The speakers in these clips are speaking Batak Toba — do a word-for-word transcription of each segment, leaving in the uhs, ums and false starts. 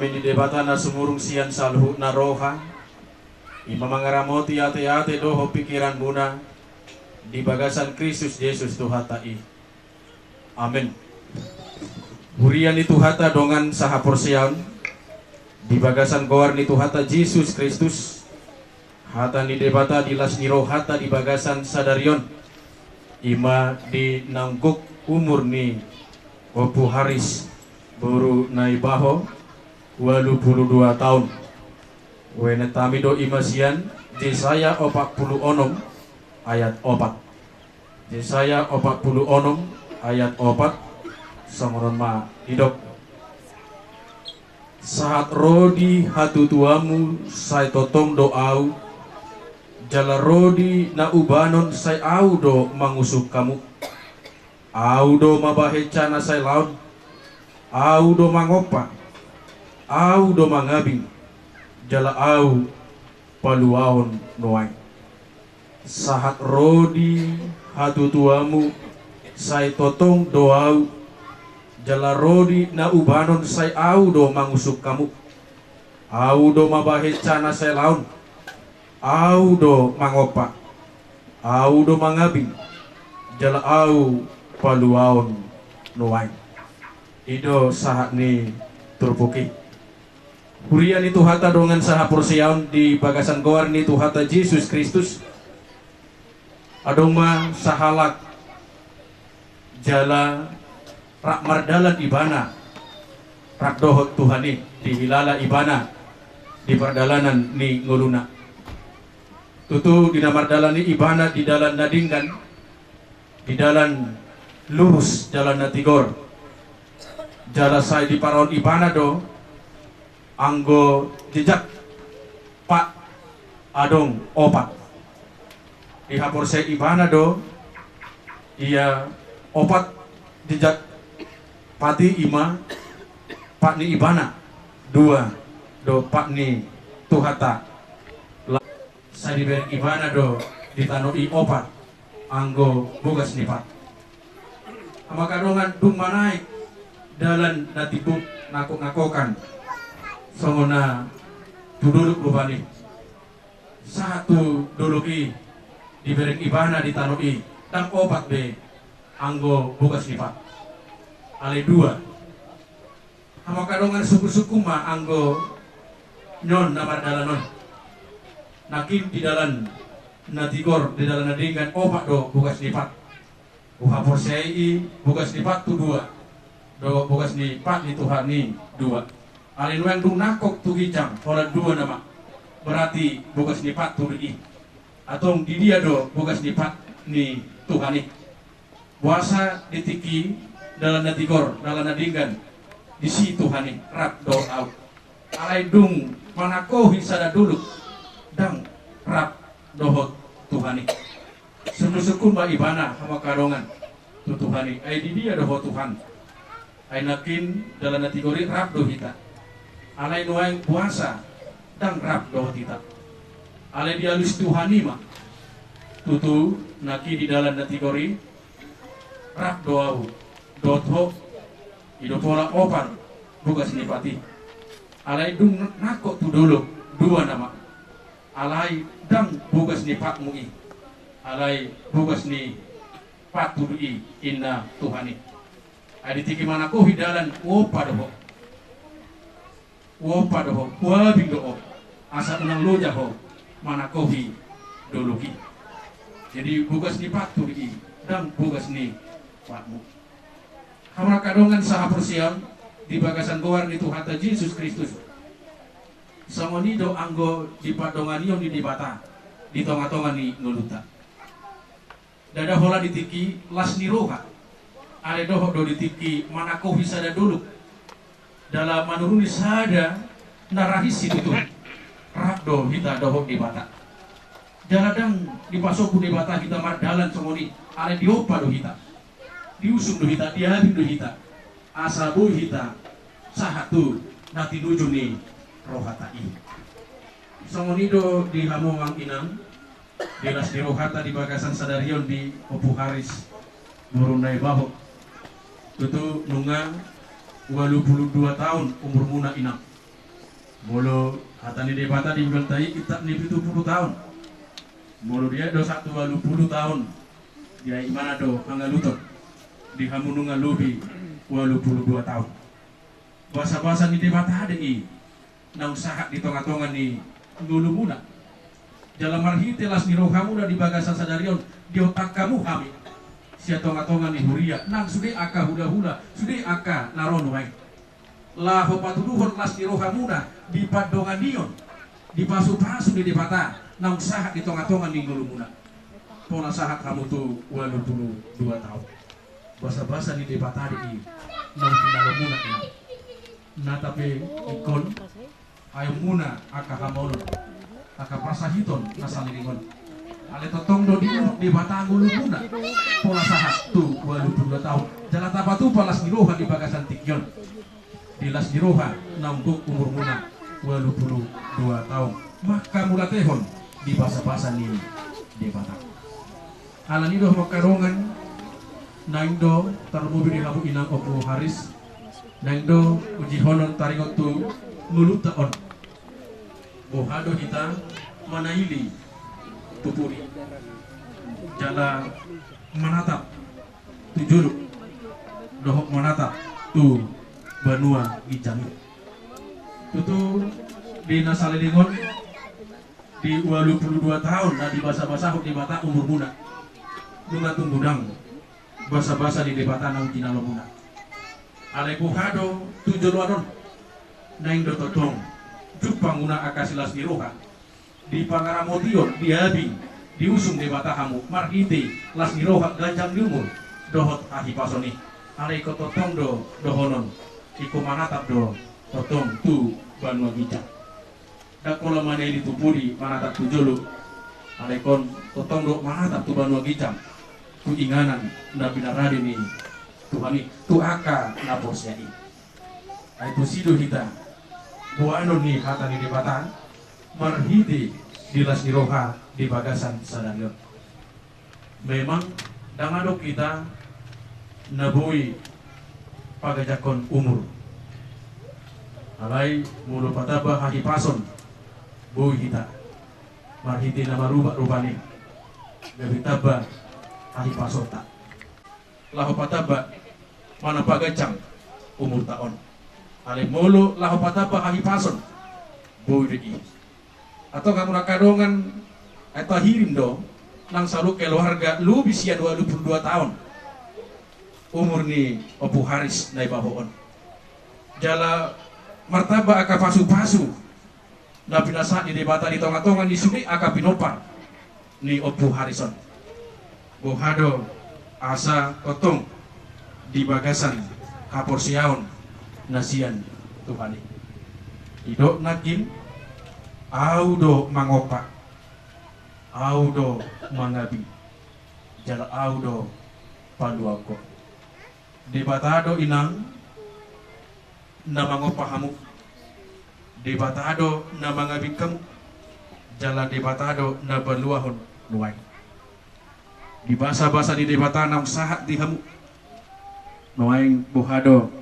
Di Debata na sumurung sian saluhutna roha, i ma mangaramoti ateate dohot pingkiranmuna di bagasan Kristus Jesus Tuhanta i. Amen. Huria ni Tuhanta dongan sahaporseaon, di bagasan goar ni Tuhanta Jesus Kristus, hata ni Debata di las ni rohanta di bagasan sadari on, i ma di naung gok umur ni Ompu Haris boru Naibaho, ualu pulu dua taon. Uenetami do i ma sian Jesaya opat pulu onom ayat opat. Jesaya opat pulu onom ayat opat, songon on ma didok: Sahat ro di hatutuamu sai tongtong do Ahu, jala ro di na ubanon sai Ahu do mangusung hamu. Ahu do mabahensa na sai laon, Ahu do mangompa, Ahu do mangabing, jala Ahu paluaon nuaeng. Sahat ro di hatutuamu sai tongtong do Ahu, jala ro di na ubanon sai Ahu do mangusung hamu. Ahu do mabahensa na sai laon, Ahu do mangompa, Ahu do mangabing, jala Ahu paluaon nuaeng. I do sahat ni turpuk i. Huria ni Tuhanta dongan sahaporseaon di bagasan goar ni Tuhanta Jesus Kristus, adong ma sahalak jala rap mardalan ibana rap dohot Tuhan i, dihilala ibana di pardalanan ni ngoluna. Tutu di na mardalan i ibana di dalan na denggan, di dalan lurus, dalan na tigor. Jala sai diparaon ibana do anggo jejak pat adong opat. Dihaporseai ibana do ia opat jejak pat i, i ma pat ni ibana, dua do pat ni Tuhanta. Sai dibereng ibana do di tano i opat anggo bogas ni pat. Hamu angka dongan, dung manaek dalan na timbuk, nangkok-nangkokan, songon na tu dolok rupani. Sahat tu dolok i dibereng ibana di tano i, ndang opat be anggo bogas ni pat, alai dua. Hamu angka dongan, sungkun-sungkun ma anggo nion na mardalan on. Nangkin di dalan na tigor, di dalan na denggan, opat do bogas ni pat. Huhaporseai i bogas ni pat tu dua, do bogas ni pat ni Tuhan i dua. Alai nuaeng dung nangkok tu ginjang, holan dua nama. Berarti bogas ni pat tu dua i. Antong di dia do bogas ni pat ni Tuhan i? Boasa di tingki dalan na tigor, dalan na denggan, disi Tuhan i rap dohot ahu. Alai dung manangkohi sada dolok, ndang rap dohot Tuhan i. Sungkun-sungkun ma ibana, hamu angka dongan, tu Tuhan i. Ai di dia do ho Tuhan? Ai nangkin dalan na tigor i rap do hita. Alai nuaeng boasa ndang rap dohot hita? Alai dialusi Tuhan i ma. Tutu, nangkin di dalan na tigor i rap do ahu dohot ho. I do pola opat bogas ni pat i. Alai dung nangkok tu dolok, dua nama. Alai ndang bogas ni patmu i, alai bogas ni pat tu dua i, inna Tuhan i. Ai di tingki manangkohi dalan, huompa do ho. Huompa do ho, huabing do ho, asa unang loja ho manangkohi dolok i. Jadi bogas ni pat tu dua i, ndang bogas ni patmu. Hamu angka dongan sahaporseaon di bagasan goar ni Tuhanta Jesus Kristus. Songon i do anggo di pandonganion ni Debata di tonga-tonga ni ngolunta. Ndada holan di tingki las ni roha, alai dohot do di tingki manangkohi sada dolok, jala manuruni sada na ra hisi tutu, rap do hita dohot Debata. Jala ndang dipasombu Debata hita mardalan songon i, alai diompa do hita, diusung do hita, diabing do hita, asa boi hita sahat tu na tinuju ni rohanta i. Songon i do di hamu amang inang, di las ni rohanta di bagasan sadari on di Ompu Haris boru Naibaho. Tutu nunga ualu pulu dua taon umurmuna, inang. Molo hata ni Debata di Bibelta i, itap ni pitu pulu taon. Molo diaek do sahat tu ualu pulu taon, diaek i ma na do hangaluton. Di hamu nunga lobi ualu pulu dua taon. Basabasa ni Debata do i naung sahat di tongatonga ni ngolumuna. Jala marhite las ni rohamuna di bagasan sadari on, diontang hamu hami sian tongatonga ni huria nang sude angka hulahula, sude angka na ro nuaeng. Laho patuduhon las ni rohamuna di pandonganion, di pasupasu ni Debata naung sahat di tongatonga ni ngolumuna. Pola sahat hamu tu ualu pulu dua taon. Basabasa ni Debata do i naung hinalomuna i. Na tape ingkon aeonmuna angka hamaolon, angka parsahiton na saleleng on. Alai tongtong do diuruk Debata ngolumuna pola sahat tu ualu pulu dua taon. Jala tapatupa las ni roha di bagasan tingki on. Di las ni roha naung gok umurmuna ualu pulu dua taon, manghamauliatehon di basabasa ni Debata. Alani do hamu angka dongan, naeng do tarlumobi di hamu inang Ompu Haris, naeng do ujihonon taringot tu ngolunta on. Boha do hita manaili tu pudi jala manatap tu jolo dohot manatap tu banua ginjang i. Tutu di na saleleng on, di ualu pulu dua taon na dibasabasahon Debata umurmuna, nunga tung godang basabasa ni Debata naung hinalomuna. Alai boha do tu joloan on? Naeng do tongtong jumpangmuna angka silas ni roha. Di pangaramotion, diabing, diusung Debata hamu marhite las ni roha, ganjang ni umur dohot hahipason i. Alai ingkon tongtong do dohonon, ingkon manatap do tongtong tu banua ginjang. Ndang pola manaili tu pudi manatap tu jolo, alai ingkon tongtong do manatap tu banua ginjang, tu inganan na pinarade ni Tuhan i tu angka na porsea i. Ai tusi do hita boanon ni hata ni Debata marhite di las ni roha di bagasan sadari on. Memang ndang adong hita na boi paganjanghon umur. Alai molo patamba hahipason, boi hita marhite na marubak rupani gabe tamba hahipasonta. Laho patamba manang paganjang umurta on. Alai molo laho patamba hahipason, boi do i. Antong hamu angka dongan, ai tahirim do nang saluhut keluarga lobi sian ualu pulu dua taon umur ni Ompu Haris na ibaho on. Jala martamba angka pasupasu na pinasahat ni Debata di tongatonga ni sude angka pinompar ni Ompu Haris on. Boha do asa tongtong di bagasan haporseaon na sian Tuhan i. Didok nangkin, ahu do mangompa, ahu do mangabing, jala ahu do paluahon. Debata do inang na mangompa hamu. Debata do na mangabing hamu. Jala Debata do na paluahon nuaeng. Di basabasa ni Debata naung sahat di hamu. Nuaeng boha do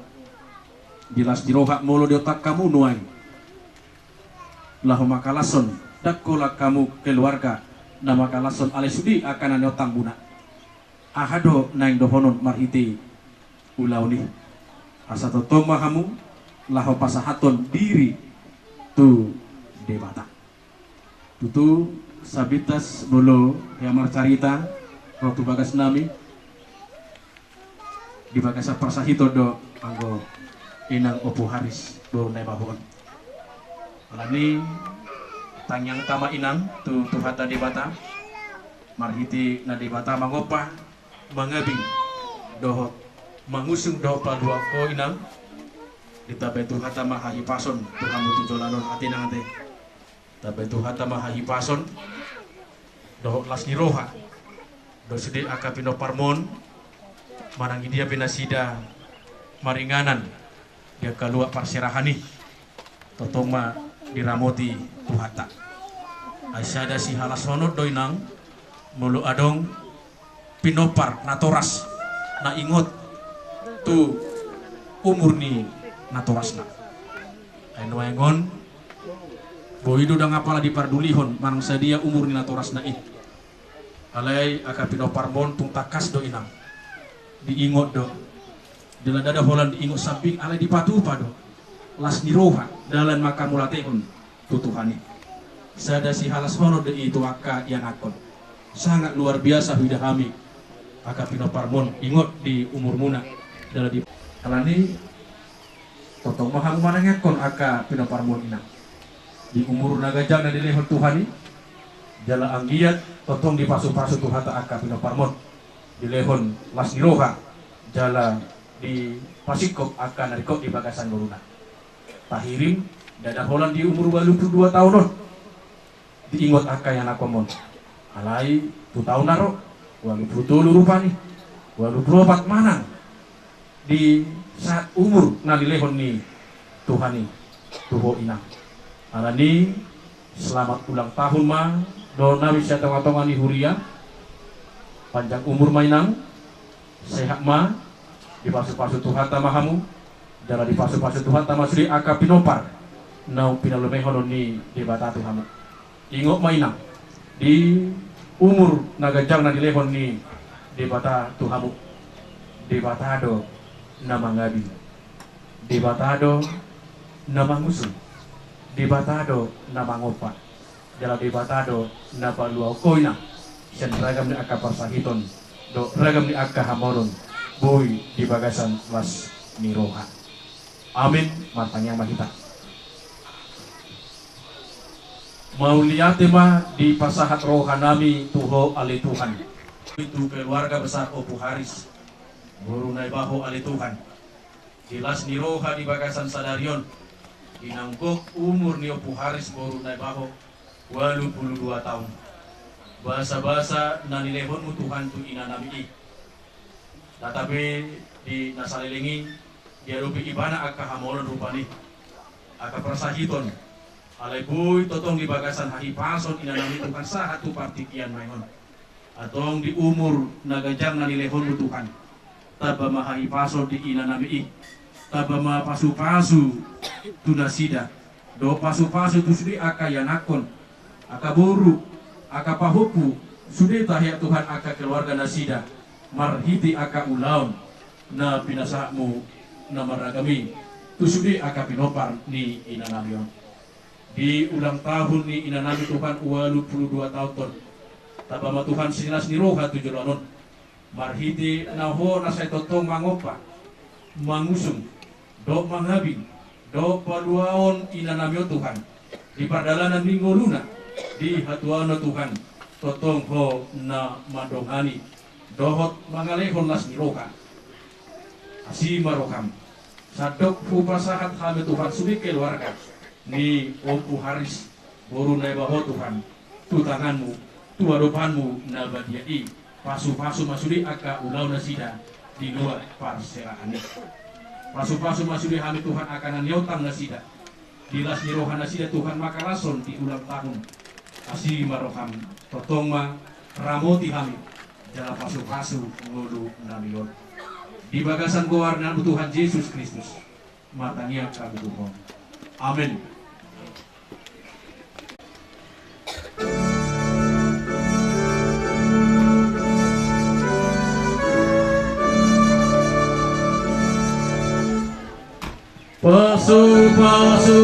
di las ni roha molo diontang hamu nuaeng laho mangkalashon, ndang holan hamu keluarga na mangkalashon, alai sude angka na niontangmuna. Aha do naeng dohonon marhite ulaon i? Asa tongtong ma hamu laho pasahathon diri tu Debata. Tutu, sabintas molo hea marcarita ro tu bagasnami, di bagasan parsahiton do anggo inang Ompu Haris boru na ibaho on. Alani, tangiangta ma inang tu Tuhanta Debata, marhite na Debata mangompa, mangabing dohot mangusung dohot paluahon ho inang. Ditambai Tuhanta ma hahipason tu hamu tu joloan on, ate inang ate. Tambai Tuhanta ma hahipason dohot las ni roha dohot sude angka pinomparmon, manang di dia pe nasida maringanan di angka luat parserahan i, tongtong ma diramoti Tuhanta. Ai sada sihalashononta do inang, molo adong pinompar natoras na ingot tu umur ni natorasna. Ai nuaeng on Boi do ndang apala dipardulihon manang sadia umur ni natorasna i. Alai angka pinomparmon tung tangkas do inang. Diingot do. Jala ndada holan diingot sambing alai dipatupa do. Las ni roha dalan manghamauliatehon tu Tuhan i. Sada sihalashonon do i tu angka ianakhon. Sangat luar biasa huida hami angka pinomparmon ingot di umurmuna. Jala di alani tongtong ma hamu manangiangkon angka pinomparmon inang. Di umur na ganjang na dilehon Tuhan i, jala anggiat tongtong dipasupasu Tuhanta angka pinomparmon. Dilehon las ni roha, jala dipasingkop angka na ringkot di bagasan ngoluna. Tahirim, ndada holan di umur ualu pulu dua taon on. Diingot angka ianakhonmon. Alai tu taon na ro, ualu pulu tolu rupani, ualu pulu opat manang di saat umur na nilehon ni Tuhan i tu ho inang. Alani selamat ulang tahun ma dohonon nami sian tongatonga ni huria. Panjang umur ma inang. Sehat ma. Dipasupasu Tuhanta ma hamu. Jala dipasupasu Tuhanta ma sude angka pinompar naung pinalumehon ni Debata tu hamu. Ingot ma inang, di umur na ganjang na dilehon ni Debata tu hamu. Debata do na mangabing. Debata do na mangusung. Debata do na mangompa. Jala Debata do na paluahon ho inang sian ragam ni angka parsahiton dohot ragam ni angka hamaolon boi di bagasan las ni roha. Amin. Martangiang ma hita. Mauliate ma dipasahat roha nami tu ho ale Tuhan. Tu keluarga besar Ompu Haris, boru Naibaho ale Tuhan. Di las ni roha di bagasan sadari on, di naung gok umur ni Ompu Haris boru Naibaho, ualu pulu dua taon. Basabasa na nilehonmu Tuhan tu inanami i. Tatapi di na saleleng i, diadopi ibana angka hamaolon rupani. Angka parsahiton. Alai boi tongtong di bagasan hahipason inanami Tuhan sahat tu partingkian ma i on. Antong di umur na ganjang na nilehonmu Tuhan. Tamba ma hahipason di inanami i. Tamba ma pasupasu tu nasida. Dohot pasupasu tu sude angka ianakhon. Angka boru. Angka pahompu. Sude tahe Tuhan angka keluarga nasida. Marhite angka ulaon. Na pinasahatmu na marragam i. Tu sude angka pinompar ni inanami on. Di ulang tahun ni inanami Tuhan ualu pulu dua taon on. Tamba ma Tuhan silas ni roha tu joloan on. Marhite na ho na sai tongtong mangompa, mangusung, dohot mangabing, dohot paluahon inanami on Tuhan. Di pardalanan ni ngoluna, di hatuaon on Tuhan, tongtong ho na mandongani, dohot mangalehon las ni roha. Asi ma roham. Sandok hupasahat hami Tuhan sude keluarga ni Ompu Haris boru Naibaho Tuhan, tu tanganmu, tu adopanmu na badia i, pasupasu ma sude angka ulaon nasida di luat parseraan i. Pasupasu ma sude hami Tuhan angka na niotang nasida, di las ni roha nasida Tuhan mangkalashon di ulang tahun. Asi ma roham, tongtong ma ramoti hami, jala pasupasu ngolu nami on. Di bagasan goar ni Anakmu Tuhan Jesus Kristus. Martangiang hami tu Ho. Amen. Pasupasu